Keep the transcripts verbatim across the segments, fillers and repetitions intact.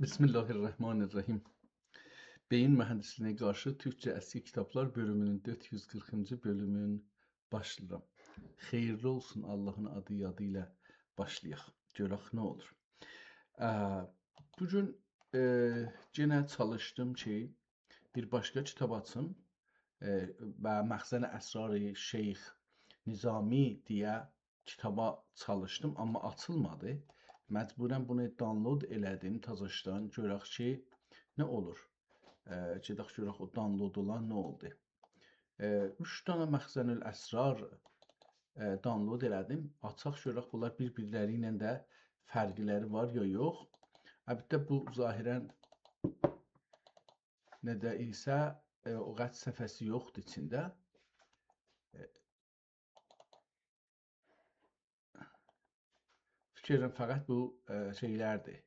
بسم الله الرحمن الرحیم. بئیین موهندیسلیگینه قارشی تورکجه اسکی کیتابلار بؤلومونون دؤرد یوز قیرخینجی بؤلومون باشلاییرام. خئییرلی اولسون، آللاهین آدی یادی ایله باشلایاق. گؤرک نه اولور. ا، بو گون، ا، یئنه چالیشدیم کی، بیر باشقا کیتاب آچیم. ا، و مخزن اسرار شیخ نظامی دئیه کیتابا چالیشدیم، آمما آچیلمادی. مجبوراً بونو download ائله‌دیم، تازاشدان گؤرک کی، نه اولور. ا، گئدک گؤرک او download اولان نه اولدو. ا، اوچ دنه مخزن الاسرار، ا، download ائله‌دیم. آچاق گؤرک بونلار بیر-بیرلری ایله ده فرقلری وار یا یوخ. البته بو ظاهراً نه ده ایسه، ا، او قدر صفحه‌سی یوخدور ایچینده. ا، فیکر ائدیرم فقط بو، ا، شئیلردیر.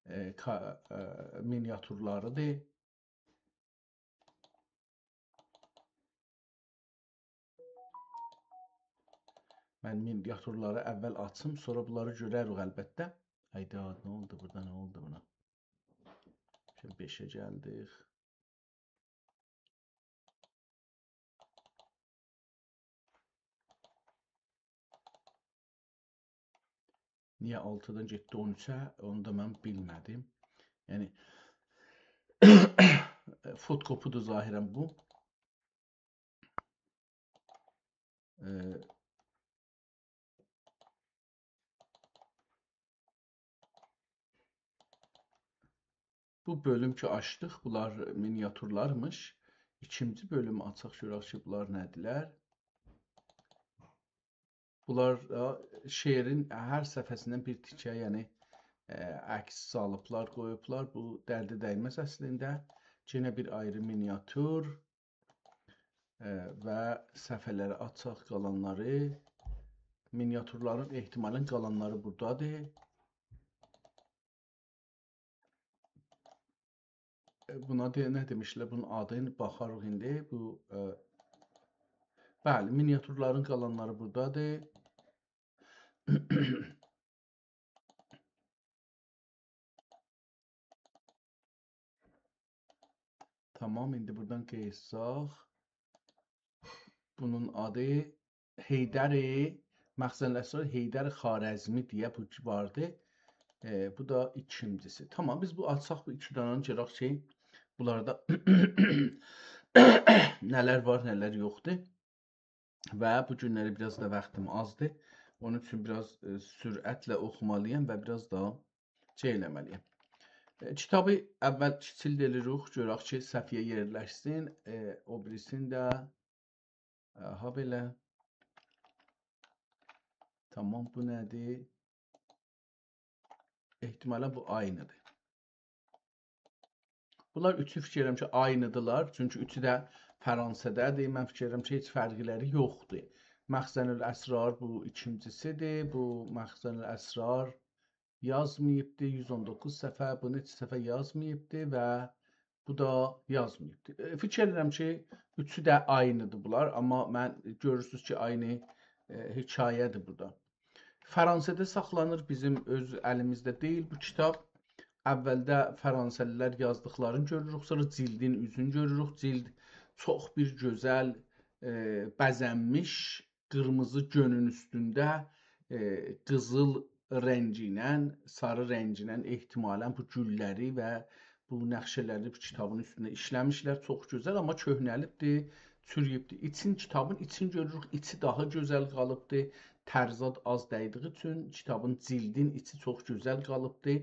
ا، کا-، ا، مینیاتورلاریدیر. من مینیاتورلاری اول آچیم، سونرا بونلاری گؤرریک البته. آی دا، نه اولدو بورادا، نه اولدو بونا؟ شئیه، بئشه گلدیک. نییه آلتیدان گئتدی اون اوچه، اونو دا من بیلمه‌دیم. یعنی، فوتوکوپی‌دیر ظاهراً بو. ائ، بو بؤلوم کی آچدیق، بونلار مینیاتورلارمیش. ایکینجی بؤلومو آچاق گؤرک کی، بونلار نه‌دیرلر. بونلار دا شعرین هر صفحه‌سیندن بیر تیکه، یعنی، ائ، عکس سالیبلار، قویوبلار. بو درده دیمز اصلینده. یئنه بیر آیری مینیاتور. ائ، و صفحه‌لری آچاق قالانلاری. مینیاتورلارین احتمالاً قالانلاری بورادادیر. ائ، بونا دئ-، نه دئمیشلر؟ بونون آدینی باخاریق ایندی. بو، ائ، بلی، مینیاتورلارین قالانلاری بورادادیر. تامام، ایندی بورادان قئییتساق. بونون آدی حیدر، مخزن الاسرار حیدر خوارزمی دئیه بو کی واردی. ائ، بو دا ایکینجیسی. تامام، بیز بو آچاق بو ایکی دنه‌نی گؤرک کی، بونلاردا نه‌لر وار، نه‌لر یوخدور. و بو گونلری بیر آز دا واختیم آزدیر. اونون اوچون بیر آز، ائ، سرعتله اوخومالییام و بیر آز دا شئی ائله‌مه‌لییم. ائ، کیتابی اول کیچیلدیریک، گؤرک کی، صفحه‌یه یئرلشسین. ائ، او بیریسینی ده، ائ، هابئله. تامام، بو نه‌دیر؟ احتمالاً بو عینی‌دیر. بونلار اوچو فیکیر ائدیرم کی، عینی‌دیرلار. چونکی اوچو ده فرانسه‌ده‌دیر. من فیکیر ائدیرم کی، هئچ فرقلری یوخدور. مخزن الاسرار بو ایکینجیسی‌دیر. بو مخزن الاسرار یازماییبدی. یوز اون دوققوز صفحه، بو نئچه صفحه یازماییبدی و بو دا یازماییبدی. ائ، فیکیر ائدیرم کی، اوچو ده عینی‌دیر بونلار، آمما من، گؤرورسونوز کی، عینی، ائ، حکایه‌دیر بورادا. فرانسه‌ده ساخلانیر، بیزیم اؤز الیمیزده دئییل بو کیتاب. اولده فرانسه‌لی‌لر یازدیقلارینی گؤروروک، سونرا جیلدین اوزونو گؤروروک. جیلد چوخ بیر گؤزل، ائ، بزه‌نمیش، قیرمیزی گؤنون اوستونده، ائ، قیزیل رنگی ایله، ساری رنگی ایله احتمالاً بو گوللری و بو نقشه‌لری بو کیتابین اوستونده ایشله‌میشلر. چوخ گؤزل، آمما کؤهنه‌لیبدیر، چورویوبدور. ایچین، کیتابین ایچین گؤروروک، ایچی داها گؤزل قالیبدیر. ترزاد آز دیدیگی اوچون کیتابین جیلدین ایچی چوخ گؤزل قالیبدیر.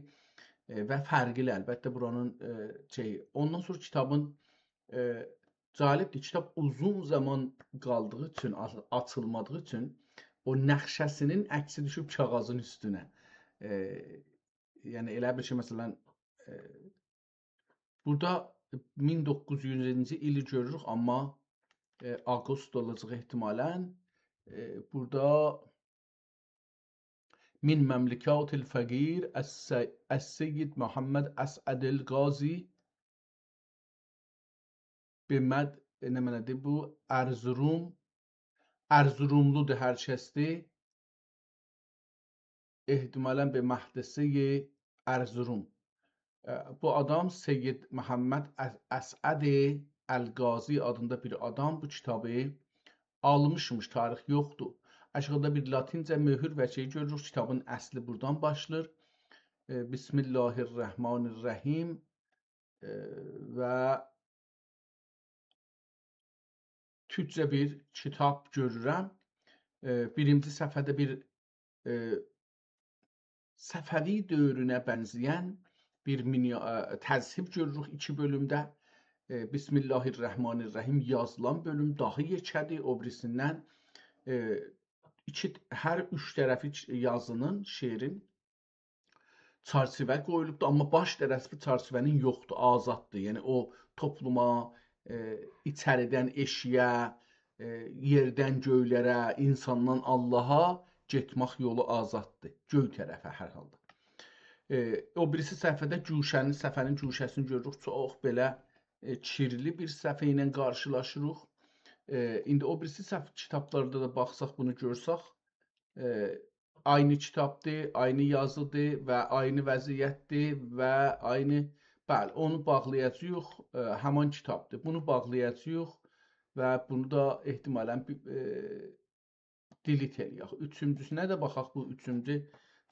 ائ، و فرقلی، البته، بورانین، ائ، شئی. اوندان سونرا کیتابین، ائ، جالبدیر، کیتاب اوزون زامان قالدیغی اوچون، آچ-، آچیلمادیغی اوچون او نقشه‌سینین عکسی دوشوب کاغاذین اوستونه. ائ، یعنی ائله بیل کی، مثلاً، ائ، بورادا مین دوققوز یوزونجو ایلی گؤروروک، آمما، ائ، آوقوست اولاجاق احتمالاً. ائ، بورادا «من مملکات الفقیر الس-، السید محمد اسعد القاضی به مد»، ائ، نمنه‌دیر بو؟ ارزروم، ارزروملودور هر کسدیر. احتمالاً به محدثهٔ ارزروم. ائ، بو آدام سید محمد ا-، اسعد القاضی آدیندا بیر آدام بو کیتابی آلمیشمیش، تاریخ یوخدور. آشاغیدا بیر لاتینجه مؤهور و شئی گؤروروک، کیتابین اصلی بورادان باشلاییر. ائ، بسم الله الرحمن الرحیم. ائ، و تورکجه بیر کیتاب گؤرورم. ائ، بیرینجی صفحه‌ده بیر، ائ، صفوی دؤورونه بنزه‌ین بیر مینی-، ائ، تذهیب گؤروروک ایکی بؤلومده. ائ، بسم الله الرحمن الرحیم یازیلان بؤلوم داها یئکه‌دیر، او بیریسیندن، ائ، ایکی، هر اوچ طرفی چ-، یازینین، شعرین چرچیوه قویولوبدور، آمما باش طرفی چرچیوه‌نین یوخدور، آزاددیر. یعنی او توپلوما، ائ، ایچریدن ائشیگه، ائ، یئردن گؤیلره، اینساندان آللاها گئتمک یولو آزاددیر. گؤی طرفه هر حالدا. ائ، او بیریسی صفحه‌ده گوشه‌نین، صفحه‌نین گوشه‌سینی گؤروروک. چوخ بئله، ائ، کیرلی بیر صفحه ایله قارشیلاشیریق. ائ، ایندی او بیریسی صف-، کیتابلاردا دا باخساق، بونو گؤرسک، ائ، عینی کیتابدیر، عینی یازیدیر و عینی وضعیتدیر و عینی، بلی، اونو باغلایاجاغیق، ائ، همان کیتابدیر. بونو باغلایاجاغیق و بونو دا احتمالاً بی-، ائ، delete ائله‌یک. اوچونجوسونه ده باخاق، بو اوچونجو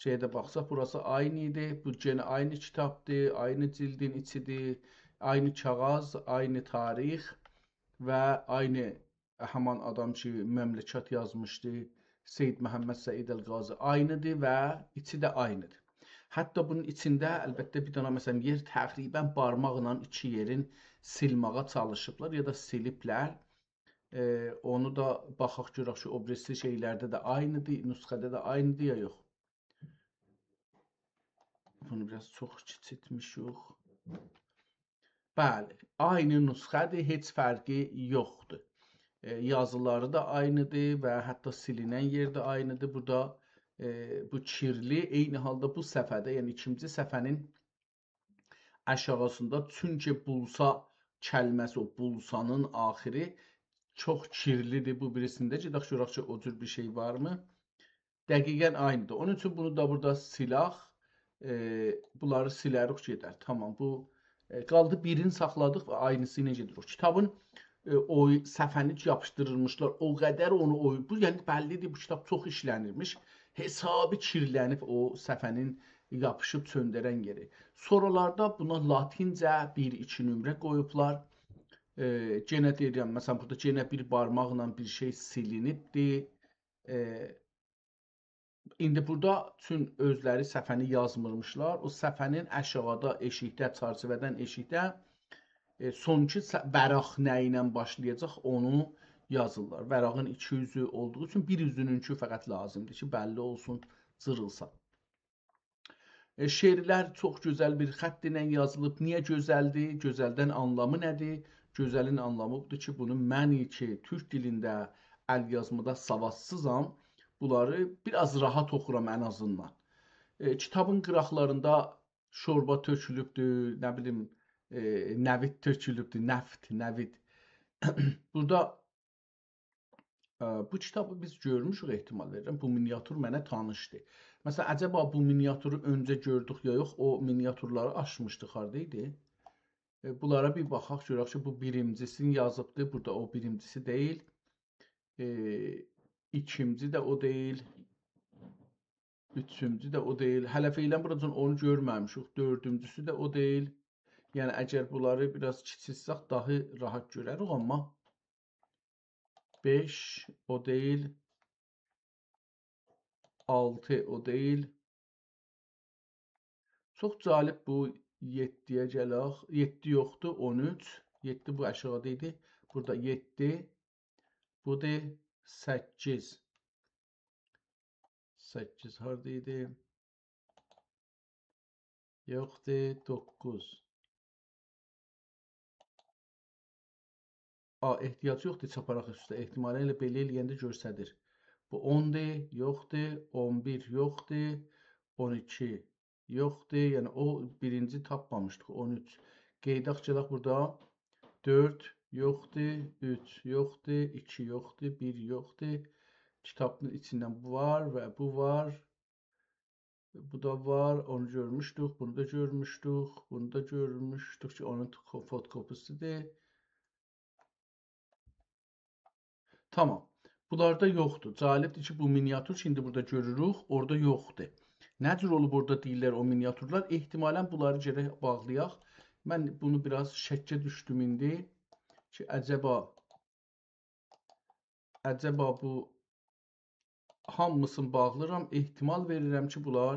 شئیه ده باخساق، بوراسی عینی ایدی، بو یئنه عینی کیتابدیر، عینی جیلدین ایچیدیر، عینی کاغیذ، عینی تاریخ و عینی همان آدام کی، مملکت یازمیشدی، سید محمد سعید القاضی عینیدیر و ایچی ده عینیدیر. حتی بونون ایچینده، البته، بیر دنه، مثلاً، یئر تقریباً بارماقلا ایکی یئرین سیلماغا چالیشیبلار یا دا سیلیبلر. ائ، اونو دا باخاق گؤرک کی، او بیریسی شئیلرده ده عینیدیر، نسخه‌ده ده عینیدیر یا یوخ. بونو بیر آز چوخ کیچیلتمیشیک. بلی، عینی نسخه‌دیر، هئچ فرقی یوخدور. ائ، یازیلاری دا عینیدیر و حتی سیلینن یئر ده عینیدیر. بورادا، ائ، بو کیرلی، عینی حالدا بو صفحه‌ده، یعنی ایکینجی صفحه‌نین آشاغیسیندا، چونکی بولسا کلمه‌سی، او بولسانین آخیری چوخ کیرلیدیر بو بیریسینده. گئدک گؤرک کی، او جور بیر شئی وارمی؟ دقیقاً عینیدیر. اونون اوچون بونو دا بورادا سیلاخ. ائ، بونلاری سیلریک گئدر. تامام، بو، ائ، قالدی بیرینی ساخلادیق و عینیسی ایله گئدیر. او کیتابین، ائ، او صفحه‌نی یاپیشدیریرمیشلار. او قدر اونو اوی-، بو، یعنی بللیدیر، بو کیتاب چوخ ایشلنیرمیش. حسابی کیرلنیب او صفحه‌نین یاپیشیب چؤندرن یئری. سونرالاردا بونا لاتینجه بیر، ایکی نمره قویوبلار. ائ، یئنه دئییرم، مثلاً، بورادا یئنه بیر بارماقلا بیر شئی سیلینیبدیر. ائ، ایندی بورادا چون اؤزلری صفحه‌نی یازمیرمیشلار، او صفحه‌نین آشاغیدا، ائشیکده، چرچیوه‌دن ائشیکده، ائ، سونکی ص-، ورق نه ایله باشلایاجاق، اونو یازیرلار. ورقین ایکی اوزو اولدوغو اوچون بیر اوزونونکو فقط لازیمدیر کی، بللی اولسون، جیریلسا. ائ، شعرلر چوخ گؤزل بیر خط ایله یازیلیب. نییه گؤزلدیر؟ گؤزلدن آنلامی نه‌دیر؟ گؤزلین آنلامی بودور کی، بونو من کی، تورک دیلینده، ال‌یازمادا سوادسیزام، بونلاری بیر آز راحت اوخورام ان آزیندان. ائ، کیتابین قیراقلاریندا شوربا تؤکولوبدور، نه بیلیم، ائ، نوید تؤکولوبدور، نفت، نوید. بورادا ا، بو کیتابی بیز گؤرموشوک، احتمال وئریرم. بو مینیاتور منه تانیشدیر. مثلاً، عجبا بو مینیاتورو اؤنجه گؤردوک یا یوخ، او مینیاتورلاری آچمیشدیق، هاردا ایدی؟ ائ، بونلارا بیر باخاق، گؤرک کی، بو بیرینجیسینی یازیبدی، بورادا او بیرینجیسی دئییل. ائ، ایکینجی ده او دئییل. اوچونجو ده او دئییل. هله فعلاً بوراجان اونو گؤرمه‌میشیک. دؤردونجوسو ده او دئییل. یعنی، اگر بونلاری بیر آز کیچیلتسک، داها راحت گؤرریک، آمما بئش او دئییل، آلتی او دئییل. چوخ جالب بو یئددی‌یه گلک. یئددی یوخدور، اون اوچ. یئددی بو آشاغیدا ایدی. بورادا یئددی. بو دا سککیز. سککیز هاردا ایدی؟ یوخدور، دوققوز. آ، احتیاج یوخدور چاپاراق اوسته. احتمالاً ائله بئله ائله‌ینده گؤستریر. بو اوندور، یوخدور، اون بیر یوخدور، اون ایکی یوخدور. یعنی او بیرینجی تاپمامیشدیق، اون اوچ. قئییداق گلک بورادا. دؤرد یوخدور، اوچ یوخدور، ایکی یوخدور، بیر یوخدور. کیتابین ایچیندن بو وار و بو وار. بو دا وار، اونو گؤرموشدوک، بونو دا گؤرموشدوک، بونو دا گؤرموشدوک کی، اونون فوتوکوپی‌سی‌دیر. تامام. بونلاردا یوخدور. جالبدیر کی، بو مینیاتور کی، ایندی بورادا گؤروروک، اورادا یوخدور. نه جور اولوب اورادا دئییرلر او مینیاتورلار؟ احتمالاً بونلاری گرک باغلایاق. من بونو بیر آز شکّه دوشدوم ایندی کی، عجبا، عجبا بو هامیسینی باغلاییرام. احتمال وئریرم کی، بونلار